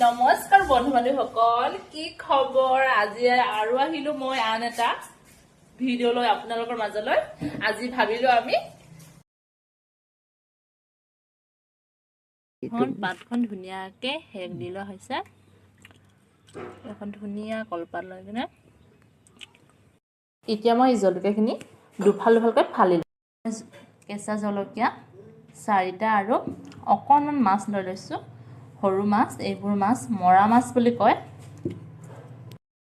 নমস্কাৰ বন্ধু বান্ধৱীসকল, কি খবৰ? আজি আৰু আহিলো মই আন এটা ভিডিঅ' লৈ আপোনালোকৰ মাজলৈ। আজি ভাবিলো আমি এখন পাতখন ধুনীয়াকে সেক দি লোৱা হৈছে। এখন ধুনীয়া কলপাত লৈ কিনে এতিয়া মই জলকীয়াখিনি দুফাল দুফালকৈ ফালি লম। কেঁচা জলকীয়া 4টা আৰু অকণমান মাছ লৈ লৈছোঁ, সৰু মাছ, এইবোৰ মাছ মৰা মাছ বুলি কয়।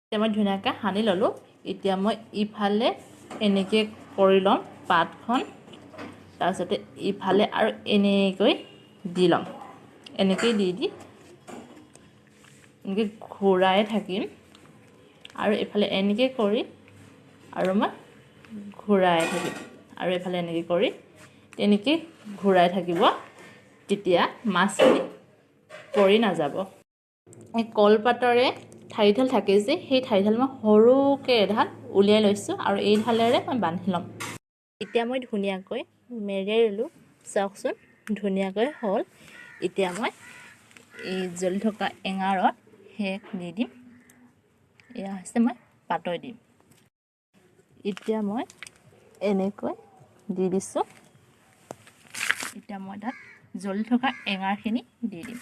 এতিয়া মই ধুনীয়াকৈ সানি ল'লোঁ। এতিয়া মই ইফালে এনেকৈ কৰি ল'ম পাতখন, তাৰপিছতে ইফালে আৰু এনেকৈ দি ল'ম। এনেকৈ দি দি এনেকৈ ঘূৰাই থাকিম আৰু এইফালে এনেকৈ কৰি আৰু মই ঘূৰাই থাকিম আৰু এইফালে এনেকৈ কৰি তেনেকৈ ঘূৰাই থাকিব, তেতিয়া মাছখিনি পৰি নাযাব। এই কলপাতৰে ঠাৰিডাল থাকে যে, সেই ঠাৰিডাল মই সৰুকৈ এডাল উলিয়াই লৈছোঁ আৰু এই ঢালেৰে মই বান্ধি ল'ম। এতিয়া মই ধুনীয়াকৈ মেৰিয়াই ল'লোঁ, চাওকচোন ধুনীয়াকৈ হ'ল। এতিয়া মই এই জ্বলি থকা এঙাৰত সেক দি দিম। এয়া হৈছে মই পাতৈ দিম। এতিয়া মই এনেকৈ দি দিছোঁ। এতিয়া মই তাত জ্বলি থকা এঙাৰখিনি দি দিম।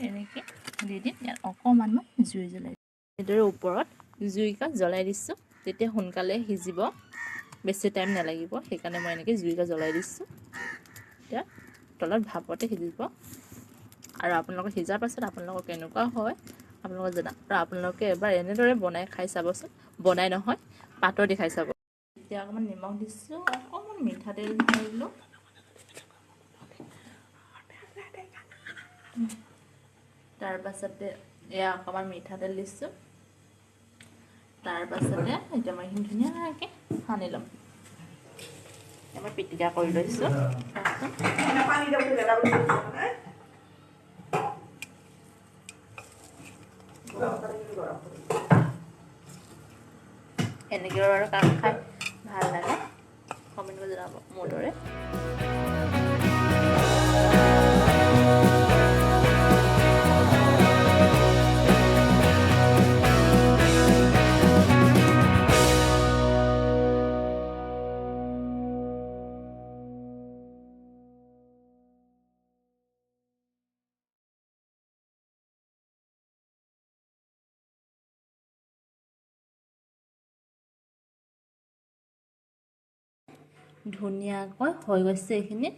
এনেকৈ দি দিম। ইয়াত অকণমান মই জুই জ্বলাই দিম। এইদৰে ওপৰত জুইকা জ্বলাই দিছোঁ, তেতিয়া সোনকালে সিজিব, বেছি টাইম নালাগিব। সেইকাৰণে মই এনেকৈ জুইকা জ্বলাই দিছোঁ। এতিয়া তলত ভাপতে সিজিব। আৰু আপোনালোকৰ সিজাৰ পাছত আপোনালোকৰ কেনেকুৱা হয় আপোনালোকে জনাব। আৰু আপোনালোকে এবাৰ এনেদৰে বনাই খাই চাবচোন, বনাই নহয় পাতৰ দি খাই চাব। এতিয়া অকণমান নিমখ দিছোঁ, অকণমান মিঠাতেল ঢালিলোঁ। তাৰপাছতে এয়া অকণমান মিঠাতেল দিছোঁ। তাৰপাছতে এতিয়া মই এইখিনি ধুনীয়াকৈ সানি ল'ম। এবাৰ পিটিকা কৰি লৈছোঁ। এনেকৈ বাৰু কাম খাই ভাল লাগে, কমেণ্ট কৰি জনাব মোৰ দৰে। ধুনীয়াকৈ হৈ গৈছে এইখিনি।